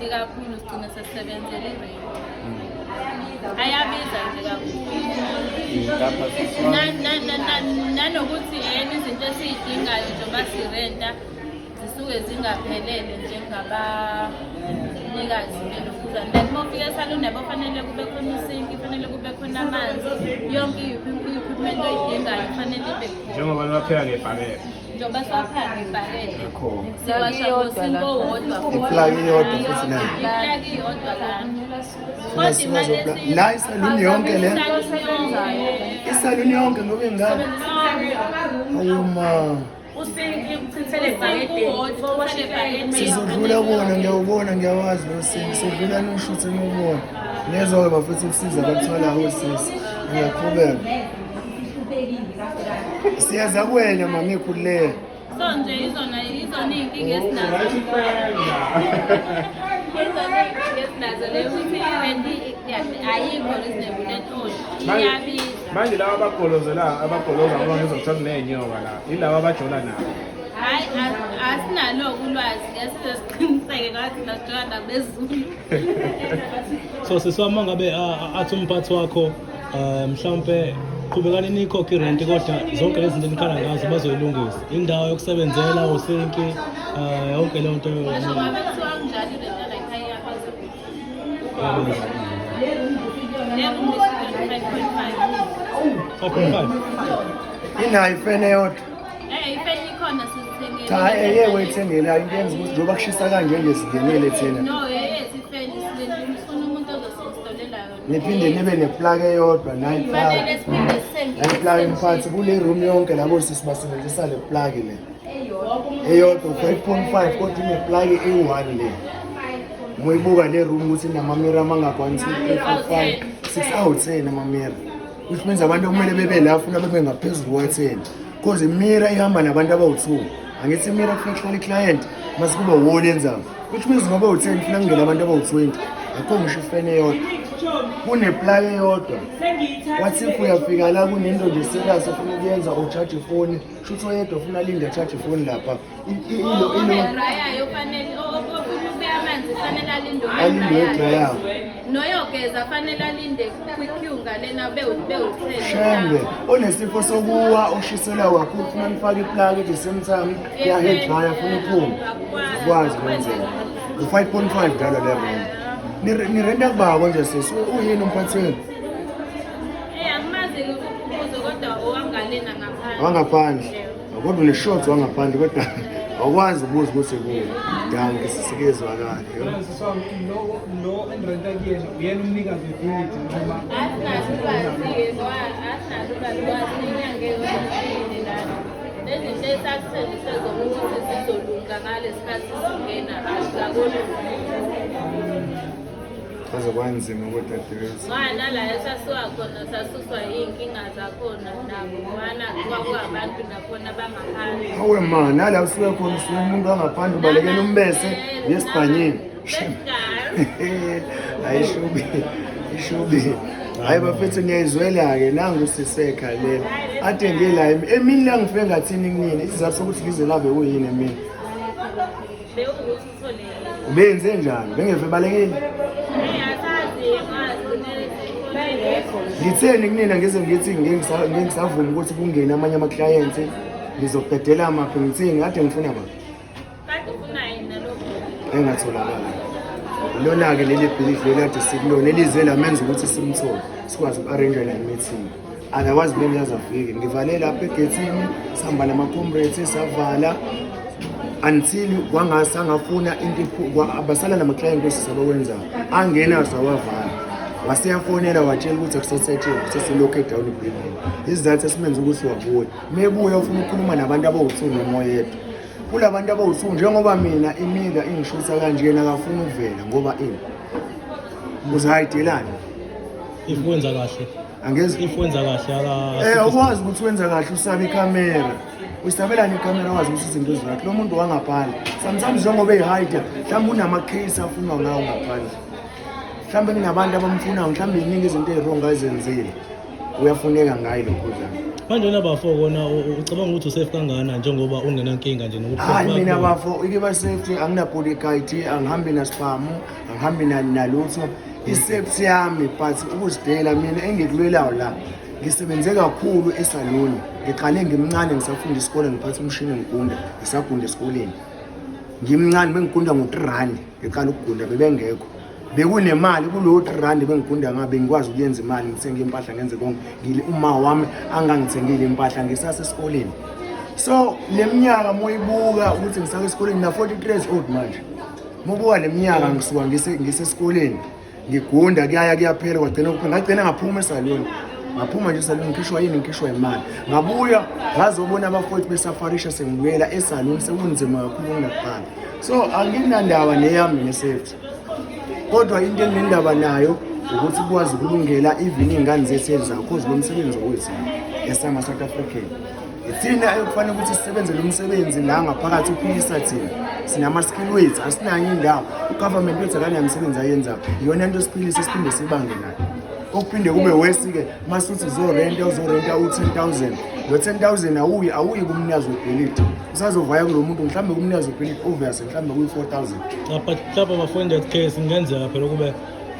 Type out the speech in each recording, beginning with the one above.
Irenti kakhulu, sigcine sesisebenzela irenti. Ayabiza nje kakhulu. Lapha sisi wami. Nanokuthi yena izinto esiyidingayo njengoba sirenta zisuke zingaphelele njengabanikazi belokhuzana. Like uma ufika esaluni yabo, fanele kube khona usinki, fanele kube khona amanzi, yonke i-equipment oyidingayo fanele ibe khona. Njengoba niwapheka ngebhakede. Njengoba siwapheka ngebhakede. Khona. Siwasha ngosinki owodwa. Iplaki iyodwa futhi nayo. Iplaki iyodwa lana. Funa sikwazi la isaluni yonke le. Isaluni. Isaluni yonke ngoba ingane. Awu ma. Usinki uchithele ebhakede. Sizodlula kuwona, ngiyawubona, ngiyawazi lo sinki. Sizodlula nishuthe nubona. Nezwa-ke bafethu ukusiza bakutholayo osisi. Ngiyaqhubeka. Siyaza kuwena mama ikhululeke. So nje izona iy'nkinga esinazo. Izona iy'nkinga esinazo leyo ukuthi irenti ayikho reasonable at all. Iyabiza. Manje laba abagolozela, abagoloza, ngoba ngizwa kuthiwa kuney'nyoka la, yilaba abajola nabo? Hhayi, asinalo-ke ulwazi, ngeke size siqiniseke ngoba thina sijola nabezulu. So sisi wami, uma ngabe athi umphathi wakho mhlawumpe qhubekani niyikhokhe irenti, kodwa zonke lezi zinto enikhala ngazo bazoyilungisa, indawo yokusebenzela, usinki, yonke leyo nto? Ngisho ngabe kuthiwa kunjalo, irenti yalayikhaya iyabiza. Iyabiza. Le room is 5.5. 5.5. Inayo ifene eyodwa? Ifeni ikhona, sizithengele. Cha, eye wethengela into yenza ukuthi njengoba kushisa kanje nje singenile thina. No, eyethu ifeni, silinde, sifuna umuntu ozosi-installela yona. Niphinde nibe neplaki eyodwa nayi Fanele plaki. siphinde sithenge. Nayi plaki mphathi, kule room yonke labo sisi basebenzisa le plaki le. Eyodwa 5.5, kodwa ineplaki eyi-1 le. Uma uyibuka le room ukuthi inamamira amangaki? 1, 2, 3, 4, 5, 6, awu-10 amamira. Which means abantu okumele bebe la funa bebe ngaphezulu kwa-10. Cause imira ihamba nabantu abawu-2. Angithi imira kufuna kuhlala i-client mase kuba wall yenzayo. Which means ngoba u-10 funa kungena abantu abawu-20. Akho ngisho ifene eyodwa. Kuneplaki eyodwa. What if uyafika la kunento nje serious ofuna ukuyenza, uchaje ifoni, shuthi oyedwa ufuna alinde achaje ifoni lapha. Ilo Odrayayo fanele, ofuna ukubeka amanzi fanele alinde. Alinde odrayayo. Noyogeza fanele alinde kwi-queue ngalena bewu-10. Shembe onesifo sokuwa oshisela kakhulu funa nifake iplaki at the same time ya hair dryer funa uphume, ukwazi kwenzeka. U-5.5 njalo le rent nirenta kubako nje sisi, uyini umphathi wenu? Angimazi ukubuzo, kodwa owangalena ngaphandle. Wangaphandle, kodwa une-short wangaphandle, kodwa awukwazi ukubuza ukuthi kuwo. Danki, sisikezwakala. Sisi wami, lo enirenta kuyena uyena umnikazi webhilidi noma? Asinalo ulwazi-ke ngoba asinalo ulwazi lwazi inyanga eyodwa lana. Nezinto esasithembise zona ukuthi zizolunga ngalesi khathi singena azikakolungi. Kwaze kwanzima kodadewethu. Ngoba nala esasuka khona sasuswa iy'nkinga zakhona nabo, ngoba kwakuwabantu nakhona bangaphandle. Awe ma, nala usuke khona usuke umuntu wangaphandle ubalekela umbese ngesibhanyeni. Hayi, ishubi, ishubi. Hayi bafethu, niyayizwela-ke, nangu sisekhalela ade ngela emini la ngifike ngathini kunini, isizathu sokuthi ngize la bekuyini emini? Bewukuthi uthole. Ubenze njani bengeve balekile? Asazi ngazi. Ngitheni kunina? Ngize ngithi ngeke ngisavuma ukuthi kungene amanye ama-clients, ngizobhedela maphi? Ngithini kade ngifuna ba? Kade ufuna yena lokhu. Engatholakala ilona-ke leli bhilidi leli ade sikulona elize lamenza ukuthi simthole, sikwazi uku-arrange la i-meeting, otherwise bengiyaze afike ngivale lapha egethini, sihamba nama-comrades, savala until kwangasangafuna into abasala nama-client esisabakwenzayo, angena sawavala, waseyafonela watshela ukuthi akusasetshenzwa, sesilokhu down i-building. Isizathu esimenza ukuthi wabuya, mebuya ufuna ukukhuluma nabantu abawu-2 noma oyedwa kula bantu abawu-2, njengoba mina imila ingishutha kanjena, akafuni ukuvela ngoba ini uzihayidelani. If wenza kahle. Angezi. If wenza kahle aka Awukwazi ukuthi wenza kahle usabe ikhamera, uyisabelani ikhamera? Wazi ukuthi izinto ezirathi lo muntu wangaphandle sometimes njengoba eyihayida, mhlawumbe unama-case afunwa ngawo ngaphandle, mhlawumbe kunabantu abamfunayo, mhlawumbe yiningi izinto ey'wrong azenzile. Uyafuneka ngayo lo khuzana. Manje wena bafo kona ucabanga ukuthi usafe kangakanani njengoba ungenankinga nje nokuthi Hayi mina bafo, ikiba safety anginapolikayithi, angihambi nasibhamu, angihambi nalutho. I-safety yami but ukuzidela mina engikulwelayo la, ngisebenze kakhulu esaluni. Ngiqale ngimncane ngisafunda isikole, ngiphatha umshini ngigunda, ngisagunda esikoleni. Ngimncane bengigunda ngo-3 rand, ngiqala ukugunda bebengekho. Bekunemali kulowo 3 rand bengigunda ngabe ngikwazi ukuyenza imali, ngithenge impahla, ngenze konke. Uma wami angangithengile impahla ngisasesikoleni. So le minyaka moyibuka ukuthi ngisake esikoleni na 43 years old manje. Mubuka le minyaka ngisuka ngisesikoleni ngigunda, kuyaya kuyaphela, kwagcina kuphela, ngagcina ngaphuma esaluni. Ngaphuma nje esaluni, ngikhishwa yini? Ngikhishwa imali. Ngabuya ngazobona abafowethu besafarisha, sengibuyela esaluni sekunzima kakhulu kunakuqala. So anginandaba neyami ne-safety, kodwa into enginendaba nayo ukuthi kukwazi ukulungela even iy'ngane zethu ezayo, cause lo msebenzi owethu esama-South African. Ithina ekufanele ukuthi sisebenze lo msebenzi la ngaphakathi, uphilisa thina. Sinama-skill wethu, asinayo indawo. U-government wethu akanayo imisebenzi ayenzayo, iyona nto siphilise siphinde sibange nayo. Okuphinde kube worse-ke masuthi uzorenta, uzorenta u-10 000, lo 10 000 awuyi kumnikazi webhilidi, usazovaya kulo muntu mhlawumbe kumnikazi webhilidi obvious mhlawumbe kuyi-4 000. Cha, but mhlawumbe bafo, in that case kungenzeka phela kube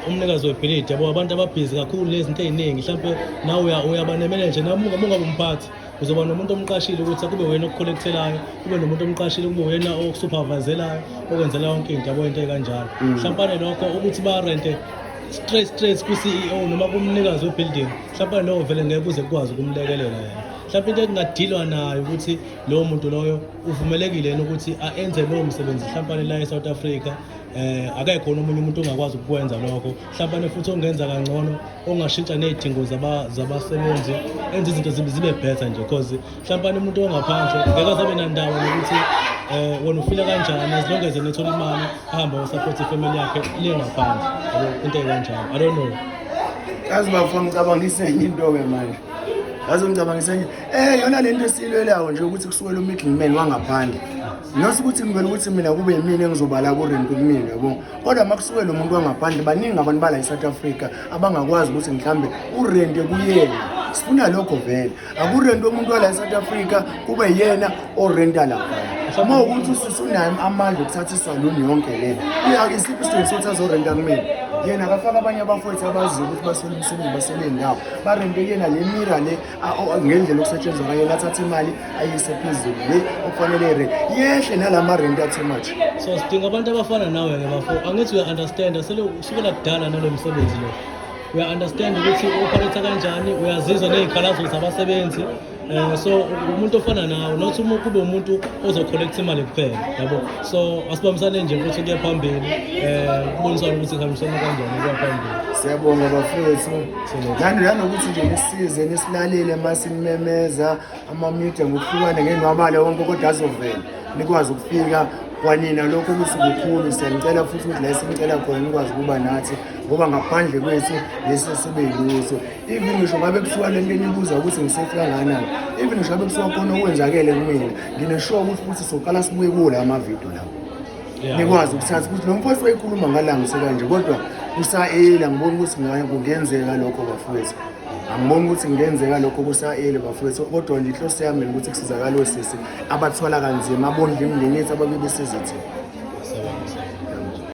umnikazi webhilidi, yabo, abantu ababhizi kakhulu nezinto ey'ningi. Mhlawumbe nawe uyaba ne-manager noma ungabe umphathi, uzoba nomuntu omqashile ukuthi kube wena okucollectelayo, kube nomuntu omqashile kube wena okusuperviselayo, okwenzela yonke into, yabo, into ey'kanjalo. Mhlampane lokho ukuthi barente straight ku-CEO noma kumnikazi webuilding, mhlawumbe lowo vele ngeke kuze kukwazi ukumlekelela yena. Mhlawumbe into ekungadilwa nayo ukuthi lowo muntu loyo uvumelekile yena ukuthi enze lowo msebenzi mhlawumbe la e-South Africa, akekho omunye umuntu ongakwazi ukukwenza lokho, mhlawumbe futhi ongenza kangcono, ongashintsha ney'dingo zabasebenzi, enze izinto zibe better nje, because mhlawumbe umuntu ongaphandle ngeke aze abe nandawo nokuthi wena ufila kanjani, as long as yena ethola imali ahambe ayosupport ifamily yakhe le ngaphandle, yabo, into ey'kanjalo. I don't know. Yazi bafo, ngicabangise enye into-ke manje. Yazi ngicabangise enye yona le nto esiyilwelayo nje ukuthi kusukela umiddleman wangaphandle, not ukuthi ngivele ukuthi mina kube yimina engizobala kurent kumina, yabo, kodwa uma kusuke lo muntu wangaphandle, baningi abantu bala e-South Africa abangakwazi ukuthi mhlambe urente kuyena. Sifuna lokho vele, akurente umuntu wala e-South Africa, kube yena orenta lapha. Uma ukuthi usunayo amandla okuthatha isaluni yonke le, isiphi isidingo sokuthi azorenta kumina? Yena akafake abanye abafowethu abaziyo ukuthi basole umsebenzi, basole indawo, barente kuyena le mirror le ngendlela okusetshenzwa ngayo, yena athathe imali ayise phezulu le okufanele ire yehle nalama renti athe much. So sidinga abantu abafana nawe-ke bafo. Angithi uya-understanda sele usukela kudala nalo msebenzi lo, uya-understand ukuthi u-operate kanjani, uyazizwa ney'khalazo zabasebenzi, so umuntu ofana nawe, not uma kube umuntu ozocollecta imali kuphela, yabo. So asibambisane nje futhi kuye phambili, kubonisane ukuthi kuhambisana kanjani kuya phambili. Siyabonga bafowethu. Nanokuthi nje nisize nisilalele uma sinimemeza ama-media ngokuhlukana ngenwabala wonke, kodwa azovela nikwazi ukufika kwanina lokho ukuthi kukhulu. Siyanicela futhi ukuthi la esinicela khona nikwazi ukuba nathi, ngoba ngaphandle kwethu lesi sibe yilutho. Even ngisho ngabe kuthiwa le nto enibuza ukuthi ngisafe kangakanani, even ngisho ngabe kuthiwa khona okwenzakele kumina, nginesure ukuthi futhi soqala sibuye kuwo la amavidiyo lawo, nikwazi ukuthatha ukuthi lo mfowethu wayekhuluma ngala ngisekanje, kodwa kusa-early. Angiboni ukuthi kungenzeka lokho bafowethu, angiboni ukuthi kungenzeka lokho, kusa-early bafowethu. Kodwa nje inhloso yami ukuthi kusizakale osisi abathwala kanzima, abondla imindeni yethu, ababe besiza thina.